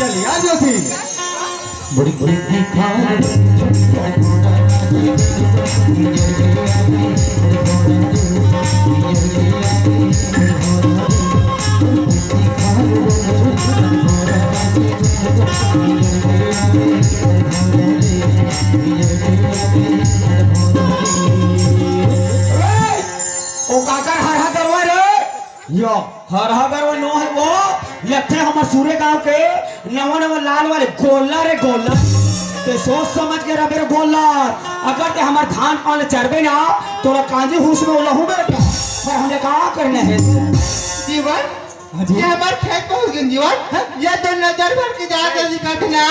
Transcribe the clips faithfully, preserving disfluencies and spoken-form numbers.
चलिए, आ जाओ जी। बड़ी बड़ी दिखा। ओ काकर हरहा गरवा रे? यो हरहा गरवा नो हे वो, ये थे हमर सूर्य गांव के नवा नवा लाल वाले गोल्ला रे गोल्ला। ते सोच समझ के रबे रे गोल्ला, अगर ते हमर धान पान चरबे ना, तोला कांजी हुस में उलहू बेटा। पर हमने का करना है? जीवन, हाँ जी। ये हमार खेत पहुंच गए जीवन। हाँ? ये तो नजर भर के जात है जी कभी ना।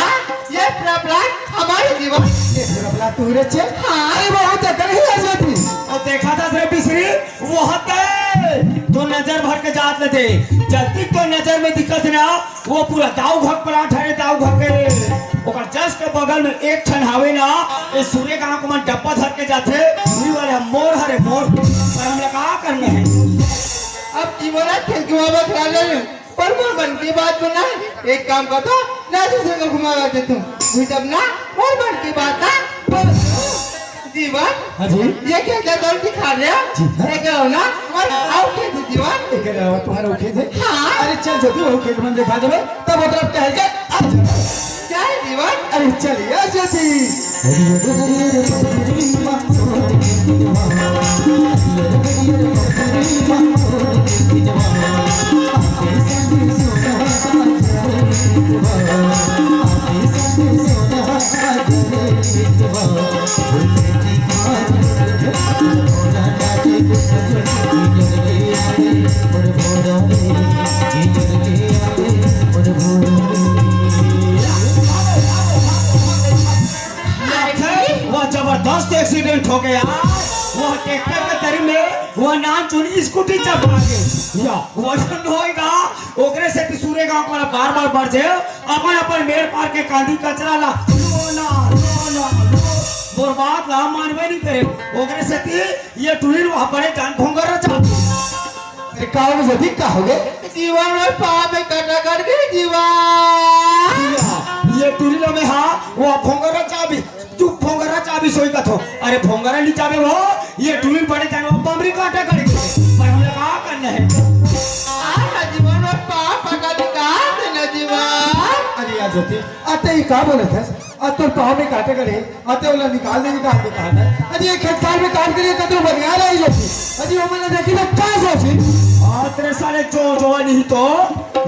ये प्रॉब्लम हमारे जीवन। ये प्रॉब्लम तू रे छे? हाँ। अरे बहुत अकल ही आ जाती। और देखा था रे बिसरी, वो हते। तो नजर भर के जात लेते। जल्दी तो नजर में दिक्कत ना, वो पूरा दाऊ घर प्लांट हरे, दाऊ घर के। ओकर जस्ट बगल में एक ठन हावे ना, ये सूर्य गांव के मन डब्बा धर के जाथे, उही वाले हम मोर हरे मोर। पर हमला का करना है? अब की बोला थे कि वो बखला ले, पर मोर मन की बात बना। एक काम कर दो, ना से घुमा दे तू। बुझब ना, मोर मन की बात ना। जीवन। हाँ जी। ये खेत ला तोर दिखा रहे हो? जी हाँ। एक रहो ना, और आओ खेत जीवन। एक रहो, तुम्हारा वो खेत है? हाँ। अरे चल ज्योति, वो खेत मन दिखा देवे, तब वो तरफ टहल के आ जाओ। क्या है जीवन? अरे चलिए आ ज्योति। वो जबरदस्त एक्सीडेंट हो गया। वो ट्रैक्टर के तरी में वो नान चुनी स्कूटी चपका के, या वजन होएगा। ओकरे से सूर्य गांव वाला बार बार बढ़ जाए, अपन अपन मेड़ पार के कांदी कचरा ला लो ना, लो ना, लो। बर्बाद ला मानवे नहीं करे। ओकरे से ये टुरी वहां बड़े जान भोंगर रचा। अरे का हो गए जदी, का हो गए? जीवन में पाप में कटा कर गए जीवन। ये टुरी लो में हाँ, वो भोंगर रचा भी। तू भोंगरा चाबी सोई कथो। अरे भोंगरा नहीं चाबे वो, ये टुरी पड़े जानो बमरी काटा करेंगे। पर हम लोग का करना है? आ ना जीवन और पाप का निकाल देना जीवन। अरे यार ज्योति, अते ही का बोले थे? आ तो पाँव में काटे करे, अते ओला निकाल दे, निकाल दे कहा था। अरे ये खेतकार में काम करिए कतरो बनिया रही ज्योति। अरे वो मैंने देखी तो का सोची? आ तेरे साले जो जो नहीं तो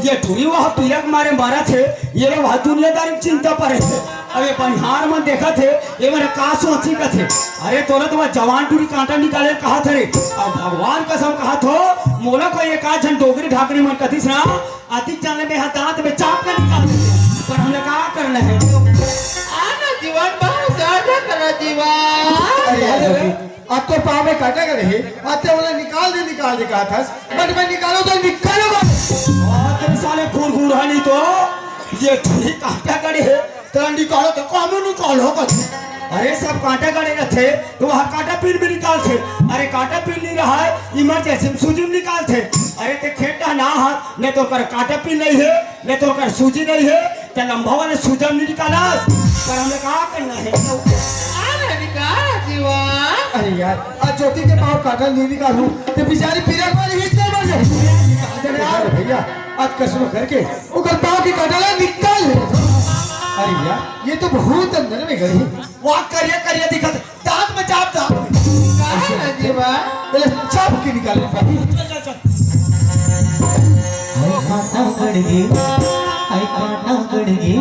ये टुरी वहाँ पीरक मारे मारा थे, ये लोग वहाँ दुनियादारी चिंता पर है। अबे बनिहार मन देखत हे, ये मन का सोची कथे, अरे तोला तो वह जवान टूरी कांटा निकाले कहा थे रे। अब भगवान कसम कहा थो, मोला कोई एक आध झन डोगरी ढाकरी मन कथिस ना, अतिक जाने में हाथ दांत में चाप के निकाल देते। पर हमने का करना है? आना जीवन बहुत ज्यादा करा जीवन। अरे यार, अरे, अरे, अब तो पाँव में काटा करे है, अब तो बोला निकाल दे, निकाल दे कहा था, बट मैं निकालो तो निकालो बस। और तेरे साले घूर घूर है नहीं तो, ये टूरी कांटा करे है। तेला निकालो तो कानून निकालो कथे। अरे सब कांटा गड़े रथे, तो वहाँ कांटा पिन भी निकालथे। अरे कांटा पिन नहीं रहा है, इमरजेंसी में सूजी में निकालथे। अरे ते खेत का ना हा, नहीं तो कर कांटा पिन नहीं है, नहीं तो कर सूजी नहीं है, ते लंबा वाले सूजा में नहीं निकाला। पर हमने कहा करना है? अरे निकाल जीवन। अरे यार, आज ज्योति के पाँव कांटा नहीं निकालूं, तो बेचारी पीरक वाली ही चल मर जाए। अरे यार भैया, आज कसम करके ओकर पाँव के कांटा ला निकाल ले। अरे यार, ये तो बहुत अंदर में गई। वाह, करिया, करिया दिखत, दांत में चाप, दांत में। का है जीवा? ए, चाप के निकाले पाही। चल, चल, चल। हाय कांटा गड़ गे, हाय कांटा गड़ गे।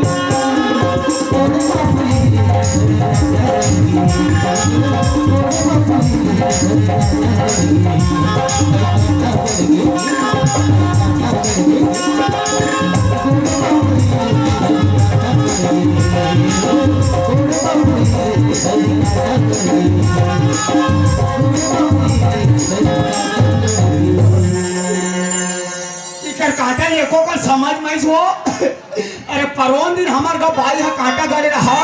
इकर कांटा एको कर समझ में आइस वो। अरे परोन दिन हमर गाँव बाई ह कांटा गड़े रहा,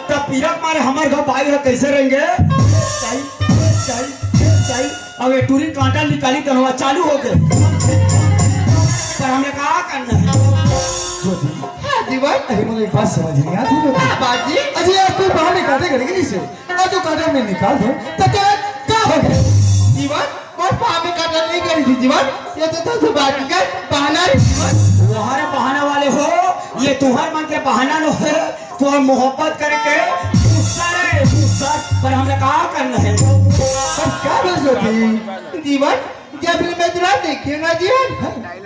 त पीरक मारे हमर गाँव बाई ह कैसे रहेंगे? चाई, चाई, चाई। अब ये टूरी कांटा निकाली तनवा चालू हो गए। पर हमें का करना है? ज्योति, हाँ जीवन। अरे, मोला एक बात समझ नहीं आती ज्योति। हाँ बाजी। अजी यार, तू बाहर निकाले करे कि नहीं से? आज जो काटा मैं निकाल दूं, तो तेरा क्या हो गया? जीवन, मोर पाँव में काटा नहीं करी थी जीवन। ये तो तुझे बात कर बहाना रे जीवन। वहारे बहाना वाले हो, ये तुहर मन के बहाना नो है। तो मोहब्बत करके गुस्सा रे, गुस्सा। पर हमने का करना है? पर क्या बोल ज्योति? जीवन, जब ले मैं तुला देखे ना जीवन,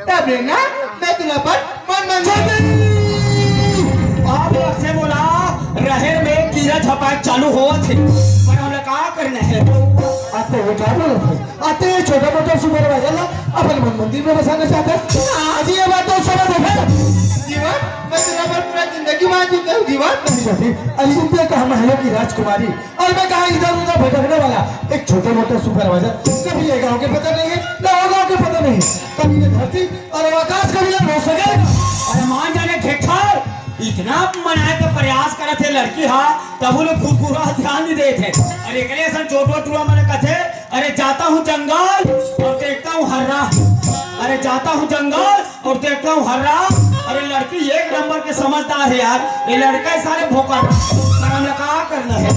तब ले ना मैं तुला पर मन मन ज्योति! आप लोग से बोला, रहर में कीड़ा छपाक चालू हो थे, पर हमने का करना है? आप तो वो क्या बोलत है? आते ये छोटा मोटा सुपरवाइजर ला अपन मन मंदिर में बसाना चाहता है। आज ये बात तो समझ है। जीवन, मैं तुला पर पूरा जिंदगी मान चुका हूँ जीवन। नहीं ज्योति, अरे तुम तो कहा महलों की राजकुमारी, और मैं कहा इधर उधर भटकने वाला एक छोटा मोटा सुपरवाइजर। कभी ये गांव के पता नहीं है, ना वो गांव के पता नहीं है। कभी ये धरती और आकाश का मिलन हो सके? अरे मान जाने घेठार, इतना मनाए के प्रयास करत हे लड़की हा, तब वो लोग घुरघुरा ध्यान नहीं देते। अरे एकरे असन चोटवा टुरा मने कथे, अरे जाता हूँ जंगल और देखता हूँ हर्रा। अरे जाता हूँ जंगल और देखता हूँ हर्रा। अरे लड़की एक नंबर के समझदार है यार, ये लड़का ही सारे भोकर। पर हमने का करना है?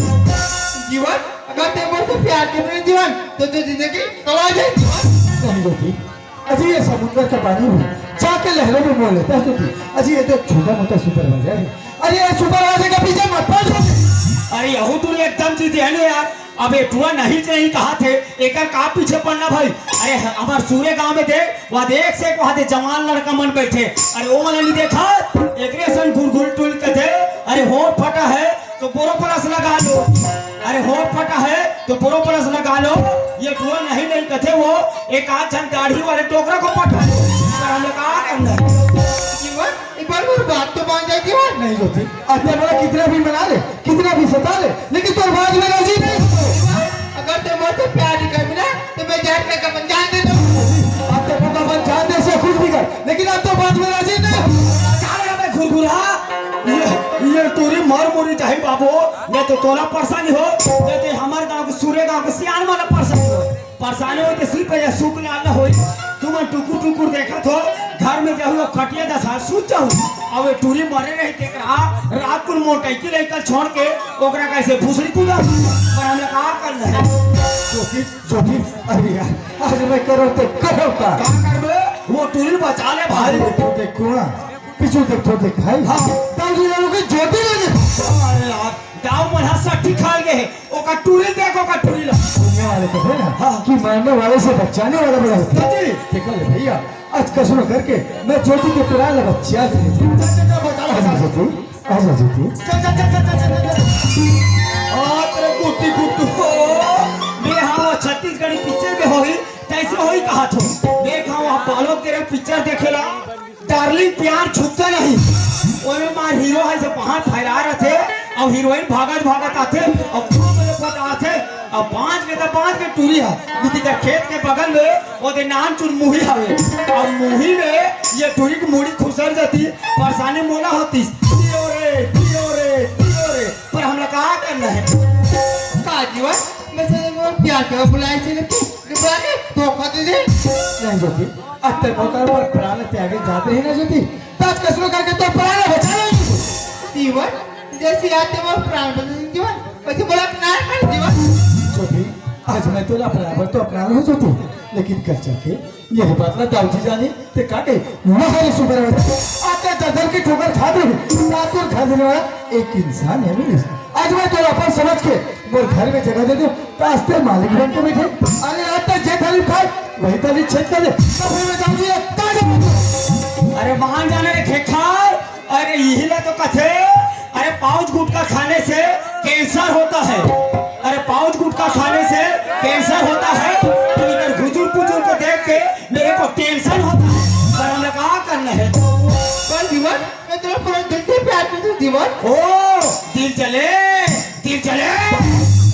जीवन, अगर ते मोर से प्यार के मेरे जीवन, तो जो जिंदगी गवा जाए जीवन। नहीं ज्योति, अजी ये समुद्र का पानी भी जाके लहरों में मोड़ लेता है ज्योति। अजी ये तो एक छोटा मोटा सुपरवाइजर है। अरे ये सुपरवाइजर के पीछे मत पड़ ज्योति। अरे यहू तू एकदम जीते है ना यार। अब ये टुरा नहीं चाहिए कहा थे, एकर का पीछे पड़ना भाई? अरे हमार सूर्य गांव में देख, वहाँ देख से वहाँ दे जवान लड़का मन बैठे। अरे वो वाला नहीं देखा, एकरे सन गुलगुल टुल के दे। अरे होठ फटा है तो बोरोप्लस लगा लो। अरे होठ फटा है तो बोरोप्लस लगा लो। ये टुरा नहीं नहीं कथे वो, एक आध झन दाढ़ी वाले डोकरा को पटा लो। पर हमने का करना है? जीवन, एक बार मेरी बात तो मान जाए जीवन। नहीं ज्योति, अपने बड़ा कितना भी मना ले, कितना भी सता ले, लेकिन तोर बात में राजी नहीं। अगर ते मोर से प्यार नहीं कर मिला, तो मैं जहर में कफन जान दे दूँ। अब तो अपन जान दे से कुछ भी कर, लेकिन अब तो बात में राजी नहीं। का रे बे घुरघुरा? ये, ये टूरी मर मुरी जाही बाबू, मैं तो तोला परेशानी हो, मैं तो हमारे गांव के सूर्य गांव के सियान वाला परेशानी हो। परेशानी होई तो सिर्फ ये सुख लाल ना होई। तुमन टुकुर टुकुर देखत हो, घर में जाहू और खटिया दस हाथ सूत जाहू। अब ये टूरी मरे रही देख रहा, रात को मोटरसाइकिल लेकर छोड़ के ओकरा कैसे भूसड़ी कूदा। पर हमने का करना है? ज्योति, ज्योति, अरे यार, आज मैं करो तो करो का? का करबे? वो टूरी बचा ले भाई। अरे देखो, देखो ना, पीछे देखो, देख भाई। हाँ। दाऊ जी लोगों की ज्योति लगे। अरे यार, दाऊ मन सट्ठी खा गए। ओकर टूरी देख, ओकर टूरी ला। सुनने वाले तो है ना हाँ। कि मारने वाले से बचाने वाला बड़ा होता है। जी। देखो ले भैया, आज कसम करके मैं ज्योति के प्राण ला बचा दे। जा, जा, जा, बचा ला, बचा ला। ज्योति, आजा ज्योति। जा, जा, जा। आ, तेरे गुट्टी गुट्टू। ओ, मैं हाँ, वो छत्तीसगढ़ी पिक्चर में होही, कैसे होही कहा थो? देखा वहाँ बालों तेरे पिक्चर देखेला। डार्लिंग प्यार छुपता नहीं। ओमे मार हीरो है जो बाहर फैला रथे, अब हीरोइन भागत भागत आथे, अब खूब मेरे पट आथे, अब बांच के तो बांच के टूरी है। दीदी का खेत के बगल में वो दे नान चुन मुही हवे, अब मुही में ये टूरी की मुड़ी खुसर जाती, परेशानी मोला होती। दियो रे, दियो रे, दियो रे, पर हमला का करना है? का जीवन, मैं से वो प्यार के बुलाए से लेके, बुला के धोखा दे दे। नहीं ज्योति, अब तक होकर पर प्राण त्यागे जाते हैं ना ज्योति, तो आज कसम करके तो प्राण बचा लेंगे। जीवन, जैसे आते वो प्राण बदल जीवन, वैसे बोला प्राण कर जीवन। ज्योति, आज मैं तो अपना पर तो अपना हो ज्योति, लेकिन कल चल के यही बात ना दाऊ जी जानी, ते का कही? वहाँ रे सुपरवाइजर, आते दर्दन की ठोकर खा दे, तातुर खा देने वाला एक इंसान है मिलिस। आज मैं तो अपन समझ के मोर घर में जगह दे दे, तो आज ते मालिक बन के बैठे। अरे आज तक जे थाली खाए, वही थाली छेद कर दे। तो फिर मैं दाऊ जी, कहाँ जाऊँ? अरे वहां जाने रे खेखार, अरे यही ला तो कथे, अरे पाउच गुटखा खाने से कैंसर होता है। अरे पाउच गुटखा खाने से कैंसर होता है। तो इधर हुजूर पुजूर को देख के मेरे को टेंशन होता है। पर हमें कहा करना है? पर जीवन, मैं तेरा पूरा दिल से प्यार करती हूँ जीवन। ओ, दिल जले, दिल जले।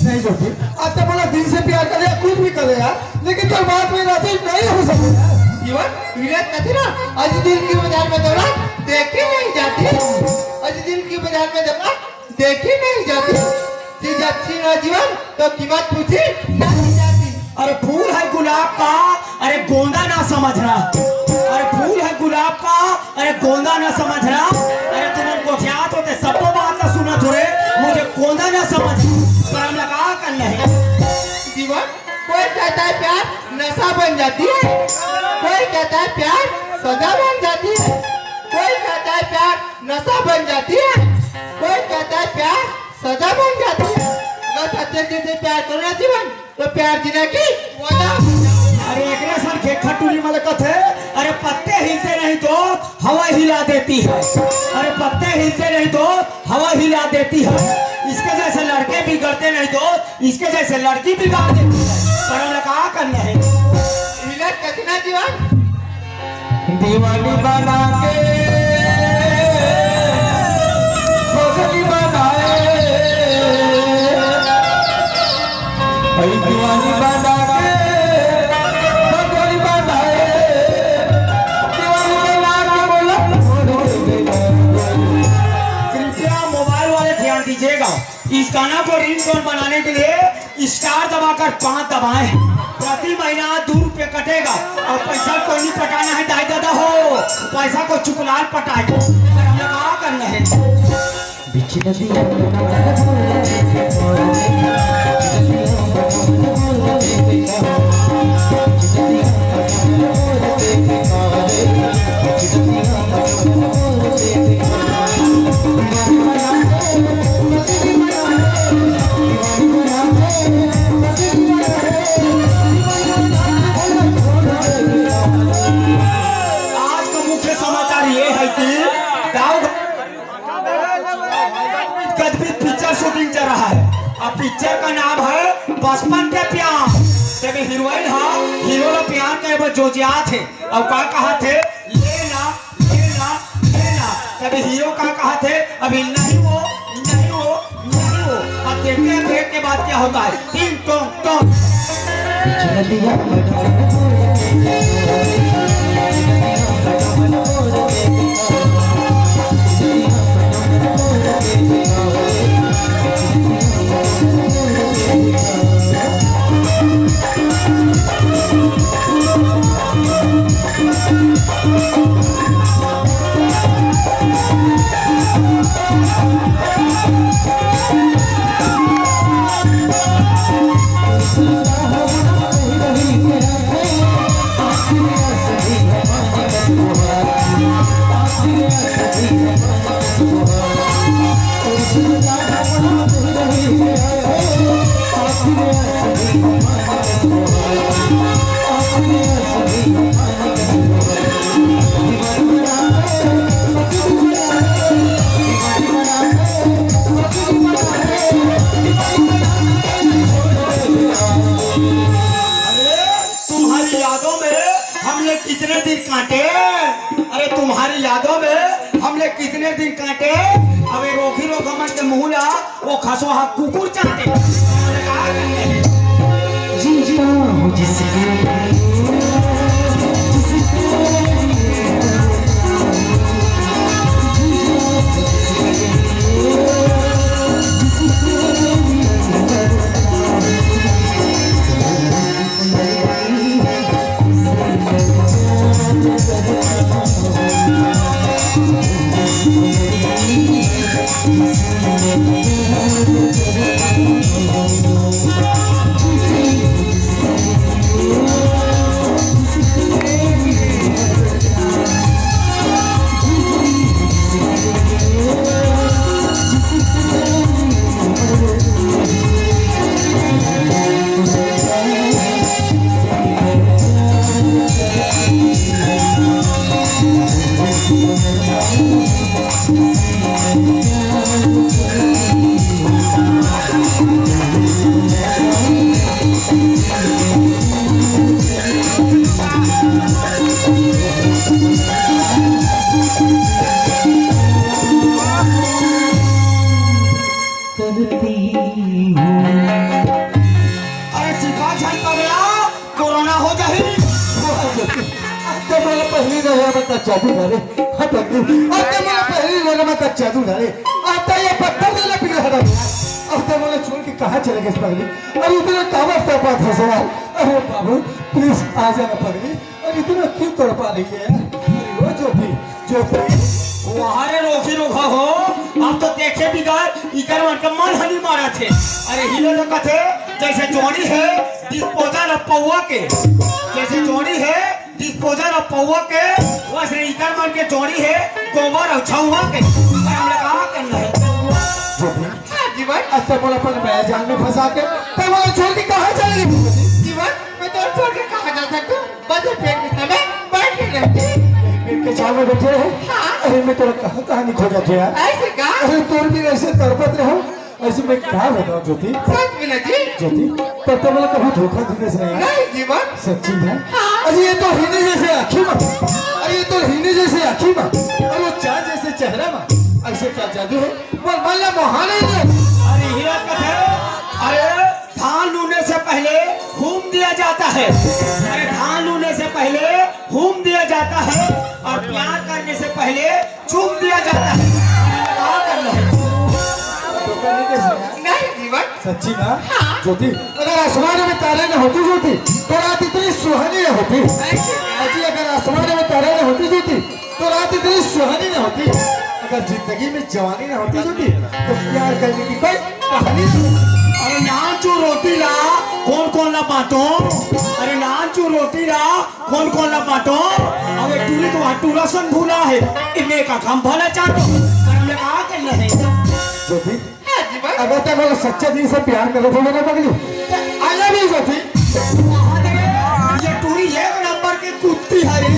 नहीं ज्योति, अब तो बोला दिल से प्यार कर ले, कुछ भी कर ले यार, लेकिन तो बात में राजी नहीं हो सकता यार। जीवन, विराट कहती ना, अजी दिल की बाजार में दौलत देखी नहीं जाती। अजी दिल की बाजार में दौलत देखी नहीं जाती। जी जाती ना जीवन, तो कीमत पूछी नहीं जाती। अरे फूल है गुलाब का, अरे गोंदा ना समझना। अरे फूल है गुलाब का, अरे गोंदा ना समझ। अरे तुमन गोठियात होते सब्बो बात ला सुनत हो रे, मुझे कोंदा ना समझ, पर हमला का करना है? जीवन, कोई कहता है प्यार नशा बन जाती है, कोई कहता है प्यार सजा बन जाती है, कोई कहता है प्यार नशा बन जाती है, कोई कहता है प्यार सजा बन जाती है। अगर सच्चे दिल से प्यार करो ना जीवन, तो प्यार जीने की वजह। अरे एकरे सन खेखा टूरी मन ल कथे, अरे पत्ते हिलते नहीं दोस्त, हवा हिला देती है। अरे पत्ते हिलते नहीं दोस्त, हवा हिला देती है। इसके जैसे लड़के बिगड़ते नहीं दोस्त, इसके जैसे लड़की बिगाड़ देती है। पर हमला का करना है? हिलत कतना जीवन? दीवानी बना के पगली बनाए, भाई दीवानी बना के पगली बनाए, दीवानी बना के बोला। कृपया मोबाइल वाले ध्यान दीजिएगा, इस गाना को रिंगटोन बनाने के लिए स्टार दबाकर पांच दबाएं। प्रति महीना दो रुपये कटेगा और पैसा कोई नहीं पटाना है दाई दादा हो, पैसा को चुकलाल पटाए। पर हमला का करना है? आज का मुख्य समाचार ये है कि गाँव गदबी पिक्चर शूटिंग चल रहा है। अब पिक्चर का नाम है बचपन के प्यार। तेमे हीरोइन हा हीरो ला प्यार करे बर जोजियात हे। अउ का कहा थे, लेना, लेना, लेना। तेमे हीरो का कहा थे, अभी नहीं वो, नहीं वो, नहीं वो। अब देखते हैं ब्रेक के बाद क्या होता है। टिंग टोंग टोंग। तुम्हारी यादों में हमने कितने दिन काटे, अरे तुम्हारी यादों में हमने कितने दिन काटे। अबे रोगी लोग हमन के मुंह ला वो खसवा हा कुकुर चाटे। जीता हूँ जिसके करती हूँ। अरे चिपा झन पगला, कोरोना हो जाही। अब तो मोला पहली नजर में कच्चा तू धरे। हाँ, पगली। अब तो मोला पहली नजर में कच्चा तू धरे। अब तो ये पत्थर वाला पिघला था। अब तो मोला छोड़ के कहाँ चले गए पगली? अरे इतना काबर तड़पात हस यार। अरे बाबू, प्लीज आ जाना पगली। अरे इतना क्यों तड़पा रही है? अरे वो जो भी, जो भी, वाह रे रोखी रोखा हो, अब तो देखे बिगर इकर मन के मन हनी मारत हे। अरे हीरो तो कथे, जैसे जोड़ी है डिस्पोजल और पौवा के, जैसे जोड़ी है डिस्पोजल और पौवा के, वैसे इकर मन के जोड़ी है गोबर और छौवा के। पर हमला का करना है? हाँ जीवन। अच्छा बोला, अपन मैं जाल में फंसा के, तब बोला छोड़ के कहाँ चले गए? जीवन, मैं तो छोड़ के कहाँ जा सकता हूँ? बस ये पेड़ के छाँव में बैठ के रहती। पेड़ के छाँव में बैठे रहे? हाँ। अरे मैं तोरा कहाँ कहाँ नहीं खोजा थे यार। ऐसे का? अरे तोर भी ऐसे तड़पत रहो, ऐसे मैं क्या बताऊँ ज्योति? सच में ना जी? ज्योति, पर तो बोला कभी धोखा देने से नहीं यार। नहीं जीवन। सच्ची में? हाँ। अरे ये तो हिने जैसे आँखी में, अरे ये तो हिने जैसे आँखी में, और वो चाँद जैसे चेहरा में, ऐसे क्या जादू है? बोल, बोल, मोहाने दे। अरे हीरा कथे, अरे धान लूने से पहले हूम दिया जाता है। अरे धान लूने से पहले हूम दिया जाता है और प्यार करने से पहले चूम दिया जाता है। क्या कर लो? नहीं जीवन। सच्ची ना? हाँ। ज्योति, अगर आसमान में तारे न होते ज्योति, तो रात इतनी सुहानी न होती। ऐसे ना। अजी, अगर आसमान में तारे न होते ज्योति, तो रात इतनी सुहानी न होती। अगर जिंदगी में जवानी न होती ज्योति, तो प्यार करने की कोई कहानी न होती। अरे नानचु रोटी ला कोन कोन ला बांटो? अरे नानचु रोटी ला कोन कोन ला बांटो? अब एक टूरी तो वहाँ टूरा सन भूला है, इन्हें का काम भला चाटो। पर हमने कहा कि नहीं। ज्योति, हाँ जीवन। अगर तक वो सच्चे दिल से प्यार करे थे ना पगली, तो I love you ज्योति। वहाँ दे, ये टूरी एक नंबर की कुत्ती है रे।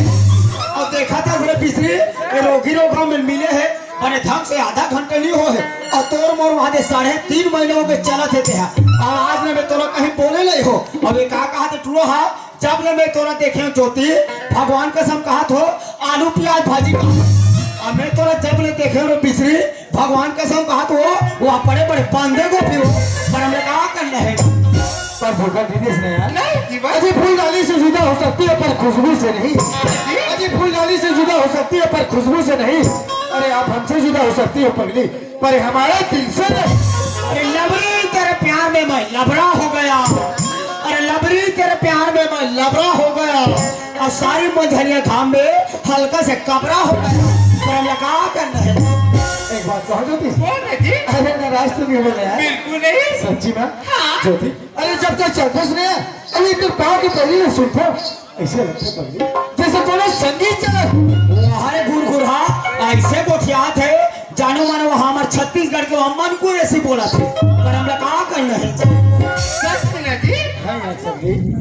अब देखा था मेरे पिछली, ये रोगी रोगा में मिले है, बड़े ढंग से आधा घंटा नहीं हो है। और तोर मोर वहाँ दे साढ़े तीन महीने हो गए चलत है ते हा। और आज ने मैं तोरा कहीं बोले नहीं हो। अब ये का कहा थे टूरो हा, जब ले मैं तोरा देखे हूँ ज्योति, भगवान कसम कहा थो, आलू प्याज भाजी का। अब मैं तोरा जब ले देखे हूँ बिसरी, भगवान कसम कहा थो, वो बड़े बड़े बंदे को फिर, पर हमने कहा कर ले। पर धोखा दीदी इसने यार। नहीं जीवन। अजी फूल डाली से जुदा हो सकती है पर खुशबू से नहीं। अजी फूल डाली से जुदा हो सकती है पर खुशबू से नहीं। अरे आप हमसे जुदा हो सकती हो पगली, पर हमारा दिल से नहीं। अरे लबरी तेरे प्यार में मैं लबरा हो गया। अरे लबरी तेरे प्यार में मैं लबरा हो गया। और सारी मंझरिया घाम में हल्का से कबरा हो गया। पर हमने कहा कर नहीं। एक बात कहो ज्योति। बोल ना जी। अरे नाराज तो नहीं हो गया यार। बिल्कुल नहीं। सच्ची में? हाँ। ज्योति, अरे जब तक चलते सुने, अरे इधर पाँव की पहली में सुनता। ऐसे लगता है पगली, जैसे कोनो संगीत चलत। वाह रे घुरघुरा, ऐसे गोठियात है, जानो मानो वहाँ हमार छत्तीसगढ़ के वहाँ मन को ऐसे बोला थे, पर हमला का करना है? सच में ना जी? हाँ यार, संगीत।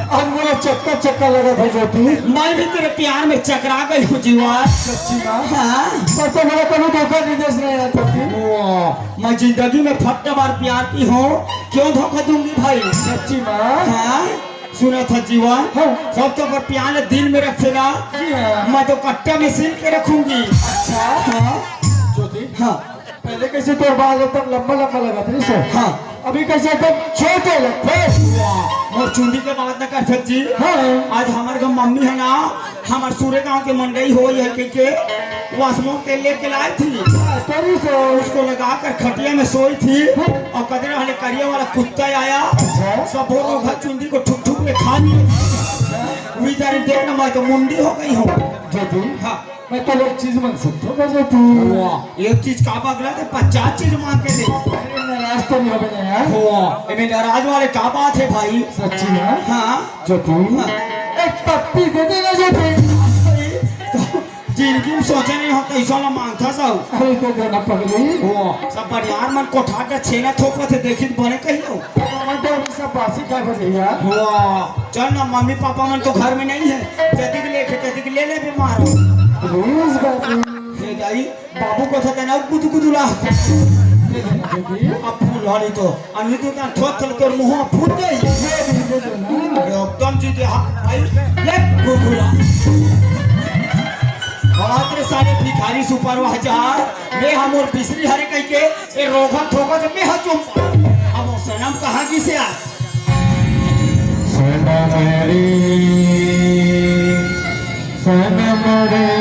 आज मोला चक्कर चक्कर लगत हे ज्योति। मैं भी तेरे प्यार में चकरा गई हूँ जीवा। सच्ची माँ? हाँ। पर तो मोला कभी धोखा नहीं देस ना यार ज्योति। वाह, मैं जिंदगी में फट बार प्यार की हूँ, क्यों धोखा दूंगी भाई? सच्ची माँ? हाँ। सुना था जीवा, हाँ। सब तो अगर प्यार दिल में रखेगा, जी हाँ। मैं तो कट्टा में सील के रखूंगी। अच्छा। हाँ। ज्योति, हाँ। पहले कैसे तोर बाल एकदम लंबा लंबा लगत रहिस हे? हाँ। अभी कैसे एकदम छोटे लगथे? वाह, मोर चुंदी के बात न कर सक जी। हाँ। आज हमर गाँव मम्मी हे ना, हमर सूरे गाँव के मंडई होई हे कहिके, वो असमों तेल लेके लाई थी। हाँ, तभी से। उसको लगा कर खटिया में सोई थी हाँ। और कदर वाले करिया वाला कुत्ता आया। अच्छा। सब वो घर चुंदी को ठुक ठुक के खा लिया। अच्छा। वही जाने देखना, मैं तो मुंडी हो गई हूँ। ज्योति, हाँ। मैं तो एक चीज मांग सकता हूँ, बस तू। वाह, एक चीज का बगला दे, पचास चीज मांग के दे। अरे, नाराज तो नहीं हो गया यार? वाह, ए में नाराज वाले का बात है भाई? सच्ची है? हाँ। जो तू हाँ। एक पप्पी दे देना जो तू। भाई, तो जिंदगी में सोचे नहीं हो, कैसा ला मांगता सब। अरे, तो देना पगली। वाह, सब बनियार मन कोठा के छेना थोपत हे, देखी बने कहियो। मैं तो अभी सब बासी खा बजे यार। वाह, चल ना, मम्मी पापा मन तो घर में नहीं है, जदिक लेके तदिक ले ले बीमार हो। रोज बात है। हे दाई, बाबू को था ना गुदु गुदु ला। अब फूल हरी तो, अभी तो ना थोक थल तोर मुंह फूट गई। अरे एकदम जी दे हाथ भाई, ले गुदुला। बात रे साले भिखारी सुपरवाइजर, मैं हम और बिसरी हरे कह के ए रोगन थोका जब मैं हचुम। अब वो सनम कहाँ की से आ? सनम रे, सनम रे।